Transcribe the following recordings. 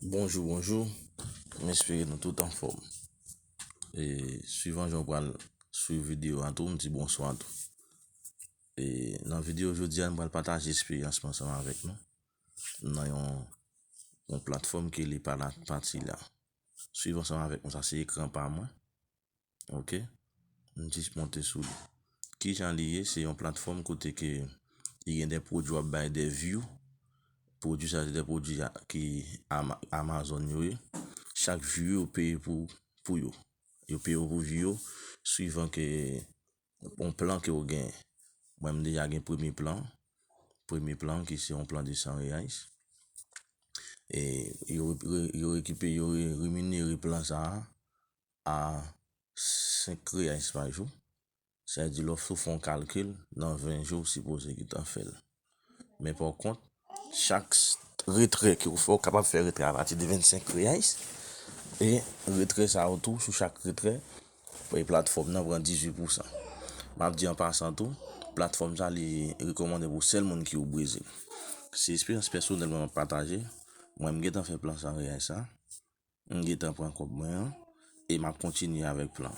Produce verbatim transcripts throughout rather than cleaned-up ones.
Bonjou, bonjou. M espere nou tout anfòm. E, swivan jan w pral swiv videyo a tou, m di bonswa tou. E, nan videyo jodi a, m pral pataje esperyans mwen ansanm avèk nou nan yon, yon platfòm ki rele Palatpati la. Swiv ansanm avèk mwen, sa se ekran pa mwen. Ok? M jis monte sou li. Kijan li ye? Se yon platfòm kote ke li gen de pwodui w ap bay de view. Pwodui sa se de pwodui a, ki Ama-, Amazon yo ye. Chak view yo peye pou, pou yo. Yo peye w pou view yo, swivan ke yon plan ke w gen. Mwen, m deja gen premye plan. Premye plan ki se yon plan de san reais. E yo re-, yo rekipe, yo re-, reminere plan sa a a senk reais pa jou. Sa vle di, lè w fè yon kalkil, nan ven jou, w sipoze gentan fè l. Men pa kont, chak s-, retrè ke w fè, w kapab fè retrè apati de vennsenk reais. E retrè sa yo tou, sou chak retrè, e platfòm nan pran dizuit pousan. M ap di an pasan tou, platfòm sa li rekòmande pou sèl moun ki o Brezil. Se esperyans pèsonèl mwen m ap pataje. Mwen, m gentan fè plan san reais sa. M gentan pran kòb mwen an e m ap kontinye avèk plan.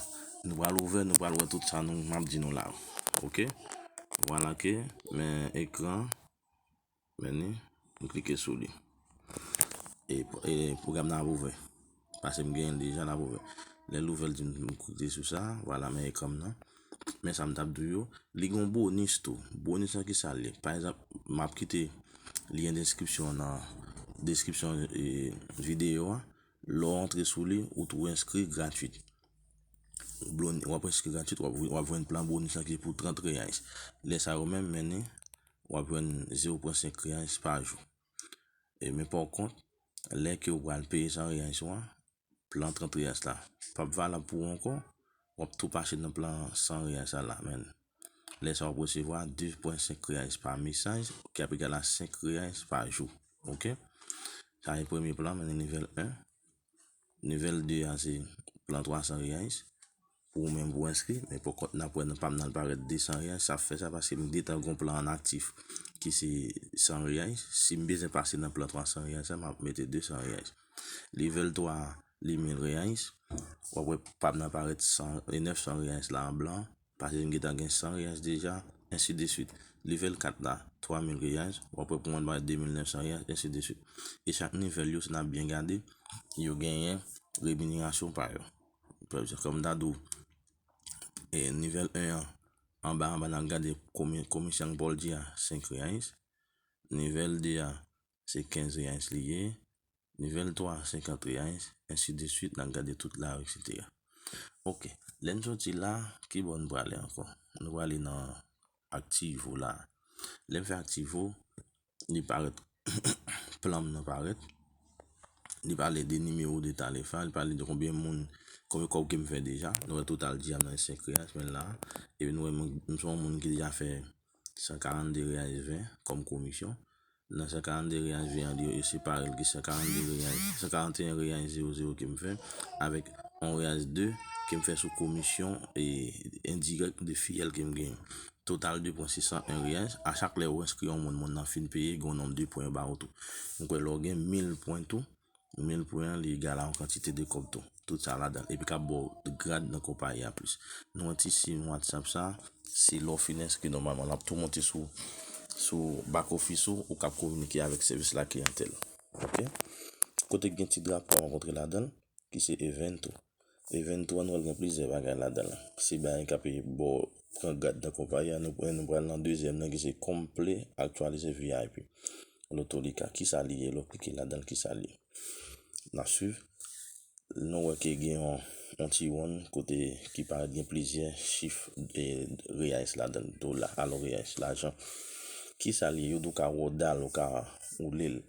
Nou pral ouvè, nou pral wè tout sa nou, m ap di nou la. Ok? Vwala ke, men ekran, men ni, m klike sou li. E, e pwogram nan ap ouvè. Paske m genyen l deja, l ap ouvè. Lè l ouvè, l di m, m klike sou sa, vwala, men ekran m nan. Men sa m t ap di w yo, li gen yon bonis tou. Bonis lan ki sa l ye? Pa egzanp, m ap kite lyen deskripsyon nan deskripsyon, e, videyo a. Lè w antre sou li, ou tou enskri gratwit. Blon-, w ap enskri gratwit, w ap, w ap jwenn plan bonis lan ki pou trant reais. Lè sa yo menm, men ni, w ap jwenn zewo pwen senk reais pa jou. E men pa kont, lè ke w pral peye san reais ou a, plan trant reais la p ap valab pou ou ankò, w ap tou pase nan plan san reais la, men lè sa w ap resevwa de pwen senk reais pa mesaj, ki ap egal a senk reais pa jou. Ok? Sa se premye plan, men nivèl en. Nivèl de a se plan twa san reais. Pou ou menm pou enskri, men pou kont n ap wè nan pa m nan l parèt de san reais, sa fè sa paske m gentan gon plan an aktif ki se san reais. Si m bezwen pase nan plan twa san reais la, m ap mete de san reais. Nivèl twa a, li mil reais. W ap wè pa m nan parèt san, e nèf san reais la an blan. Paske m gentan gen san reais deja, ensi de swit. Nivèl kat la, twa mil reais, w ap wè pou mwen bay de mil nèf san reais, ensi de swit. E chak nivèl yo, si n ap byen gade, yo genyen reminerasyon pa yo. Kòm m ta di w, e, nivèl en an, anba, anba, n ap gade komi-, komisyon Paul di a, senk reais. Nivèl de a, se kenz reais li ye. Nivèl twa a, senkant reais, ensi de swit, n ap gade tout la, etsetera. Ok, lè n soti la, ki bò n prale ankò? Nou prale nan Activo la. Lè m fè Activo, li parèt, plan m nan parèt. Li pale de nimewo de talèfa, li pale de konbyen moun, konbyen kòb ke m fè deja. Nou wè total di a m nan senk reais, men la. Epi nou wè m, m se yon moun ki deja fè san karannde reais ven kòm komisyon. Nan san karannde reais ven an, li yo separe l ki san karannde reais, san karanteyen reais zewo zewo ke m fè, avèk yon reais de ke m fè sou komisyon e endirèk de fiyèl ke m genyen. Total de pwen sis san en reais. A chak lè ou enskri yon moun, moun nan fin peye, gen yon nonb de pwen yo ba ou tou. M kwè lè w gen mil pwen tou, mil pwen an, li egal a yon kantite de kòb tou. Tout sa ladan l. Epi k ap ba w grad nan konpayi a plis. Nou wè ti siy WhatsApp sa, se lè w fin enskri nòmalman, l ap tou monte sou, sou back office ou, ou k ap kominike avèk sèvis la kliyantèl. Ok? Kote k gen ti drapo a rankontre ladan l, ki se event tou. Event tou an, nou wè l gen plizyè bagay ladan l. Se bagay k ap ba w pran grad nan konpayi a, nou, nou pral nan dezyèm nan ki se konple aktyalize V I P. Lotolika, kisa li ye? Lè w klike ladan l, kisa li ye? N ap swiv. Nou wè ke gen yon, yon ti wonn kote ki parèt gen plizyè chif, e, reais ladan l, dola, alò reais, lajan. Kisa li ye? Yo di w ka wòda l, ou ka woule l.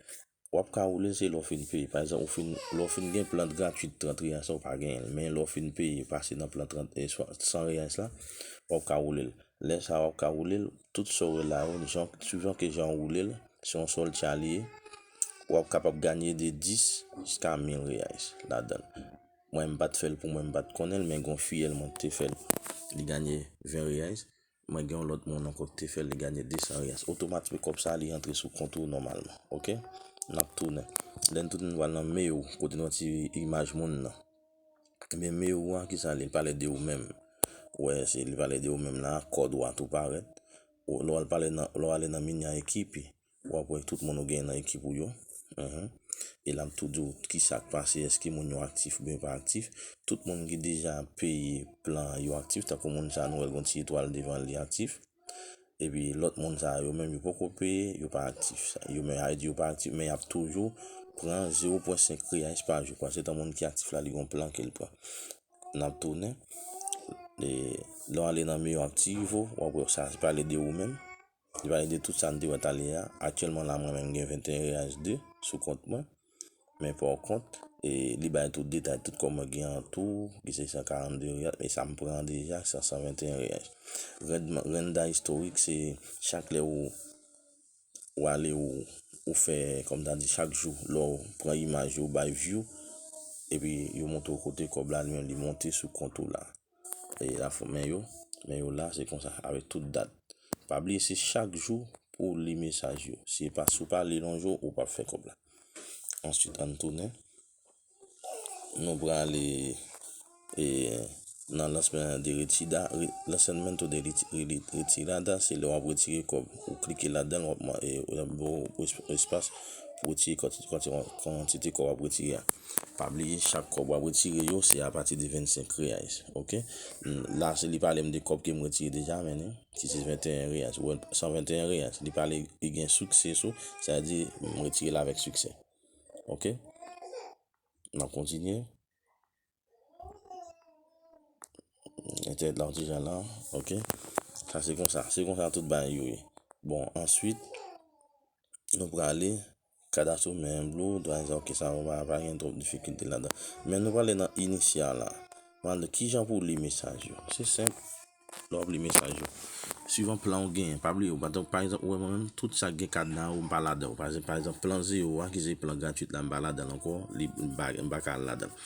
W ap ka woule l se lè w fin peye. Pa egzanp, ou fin, lè w fin gen plan gratwit trant reais la, ou pa genyen l. Men lè w fin peye, pase nan plan trant, e, san reais la, w ap ka woule l. Lè sa a, w ap ka woule l, tout sa w wè la yo, jan, swivan ke jan w woule l, se yon sòltya li ye, w ap kapab ganye de dis jiska mil reais ladan l. Mwen, m pa t fè l pou mwen, m pa t konnen l, men gon fiyèl mwen ki te fè l. Li ganye ven reais. Mwen gen yon lòt moun ankò ki te fè l, li ganye de san reais. Otomatikman, kòb sa a, li rantre sou kont ou nòmalman. Ok? N ap tounen. Lè n tout moun pral nan mail, kote nou ti imaj moun nan. Ebyen, mail ou a, ki sa li? Li pale de ou menm. Ou wè, se li pale de ou menm la, kòd ou a tou parèt. Ou, lè w al pale nan, lè w ale nan mini a ekipi, w ap wè tout moun ou gen nan ekip ou yo. Mhm. E l ap tou di w ki sa k pase, èske moun yo aktif oubyen pa aktif. Tout moun ki deja peye plan yo aktif, tankou moun sa nou wè l gon ti etwal devan l, li aktif. Epi lòt moun sa yo menm yo poko peye, yo pa aktif. Sa, yo menm, sa vle di yo pa aktif, men y ap toujou pran zewo pwen senk reais pa jou. Paske tan moun ki aktif la, li gon plan ke l pran. N ap tounen. E, lè w ale nan mail aktivo, w ap wè sa se pale de ou menm. Li pale de tout sa n te wè talè a. Aktyèlman la, mwen menm gen venteyen reais de sou kont mwen. Men pa kont, e, li bay tout detay, tout kòb mwen gen an tou, ki se san karannde reais, e sa m pran deja, se san venteyen reais. Renda, renda istorik, se chak lè ou, ou ale, ou, ou fè, kòm ta di, chak jou, lè w pran imaj yo, bay view, epi yo montre w kote kòb la, li menm, li monte sou kont ou la. E la, men yo, men yo la, se konsa, avèk tout dat. Pa bliye, se chak jou pou w li mesaj yo. Si pa, si w pa li l yon jou, ou p ap fè kòb la. Answit, ann tounen. Nou prale, e, nan lancement de retira-, re-, lancement de reti-, re-, re-, retirada, se lè w ap retire kòb. Ou klike ladan l, w ap ma-, e, w ap ba w es-, espas pou retire kòb, kantite, kantite kòb w ap retire a. Pa bliye, chak kòb w ap retire yo, se apati de vennsenk reais, oke? La, se li pale m de kòb ke m retire deja, men ki se venteyen reais. Ou wè, san venteyen reais. Li pale, li gen suceso, sa vle di, m retire l avèk siksè. Oke? N ap kontinye. Entènèt la, yon ti jan la, oke? Sa, se konsa. Se konsa tout bagay yo ye. Bon, answit, nou prale, kadastro men blou, dwa sa, oke, sa, pa, pa gen twòp difikilte ladan. Men nou prale nan inisyal la. Mande kijan pou li mesaj yo. Se senp. Lè w ap li mesaj yo. Swivan plan w genyen, pa bliye, ou pa, pa egzanp, ou wè mwen menm, tout sa k gen kadna yo, m pa ladan yo. Pa egzanp, pa egzanp, plan zewo a, ki se plan gratwit la, m pa ladan l ankò, li, m pa, m pa ka al ladan l.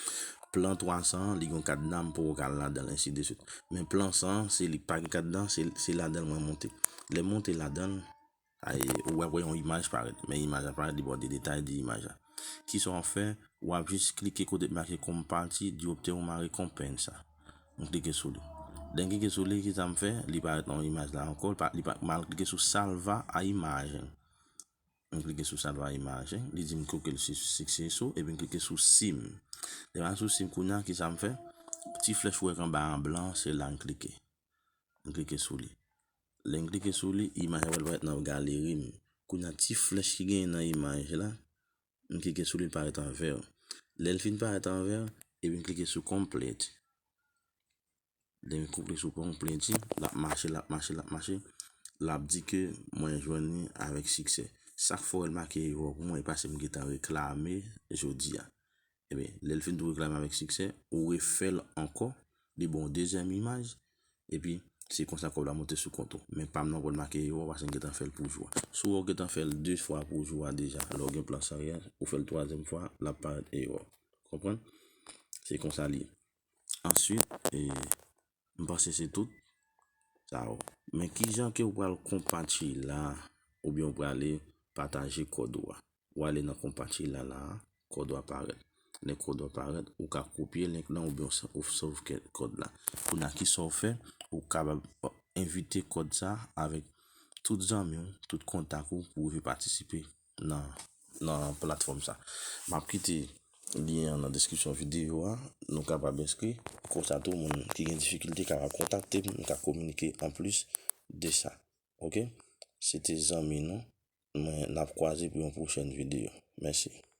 Plan twa san an, li gen kadna, m poko ka al ladan l, ensi de swit. Men plan san an, se li k pa gen kadna, se, se ladan l mwen monte. Lè m monte ladan l, ay, ou wè, wè yon imaj parèt. Men imaj la parèt, li ba w de detay de imaj la. Kisa w ap fè? W ap jis klike kote k make konpati, di obter uma recompensa. M klike sou li. Lè m klike sou li, kisa m fè? Li parèt nan imaj la ankò, li pa, li pa, m al klike sou salvar a imagem. M klike sou salvar a imagem, li di m klike sou suceso, epi m klike sou sim. Lè m al sou sim kounye a, kisa m fè? Ti flèch ou wè k anba an blan, se la m klike. M klike sou li. Lè m klike sou li, imaj la pral parèt nan galeri m. Kounye a, ti flèch ki genyen nan imaj la, m klike sou li, l parèt an vè. Lè l fin parèt an vè, epi m klike sou complete. Lè m klike sou complete, l ap mache, l ap mache, l ap mache. L ap di ke mwen jwenn li avèk siksè. Sa k fè w wè l make erè pou mwen, e paske m gentan reklame jodi a. Ebyen, lè l fin tou reklame avèk siksè, ou refè l ankò, li ba w dezyèm imaj, epi se konsa kòb la monte sou kont ou. Men pa m nan pral make erè paske m gentan fè l pou jou a. Si w wè w gentan fè l de fwa pou jou a deja, lè w gen plan san reais, ou fè l twazyèm fwa, l ap parèt erè. Konprann? Se konsa li ye. Answit, e, m panse se tout. Sa yo. Men kijan ke w pral konpati la, oubyen w prale pataje kòd ou a? W ale nan konpati la, la, kòd ou a parèt. Lè kòd ou a parèt, ou ka kopye link lan oubyen w sa-, ou sovke kòd la. Kounye a, kisa w fè? Ou kapab envite kòd sa avèk tout zanmi w, tout kontak ou pou rive patisipe nan, nan platfòm sa. M ap kite lyen an nan deskripsyon videyo a. Nou kapab enskri. Konsa tou, moun ki gen difikilte kapab kontakte m, nou ka kominike anplis de sa. Oke? Se te zanmi nou. Mwen, n ap kwaze pou yon pwochèn videyo. Mèsi.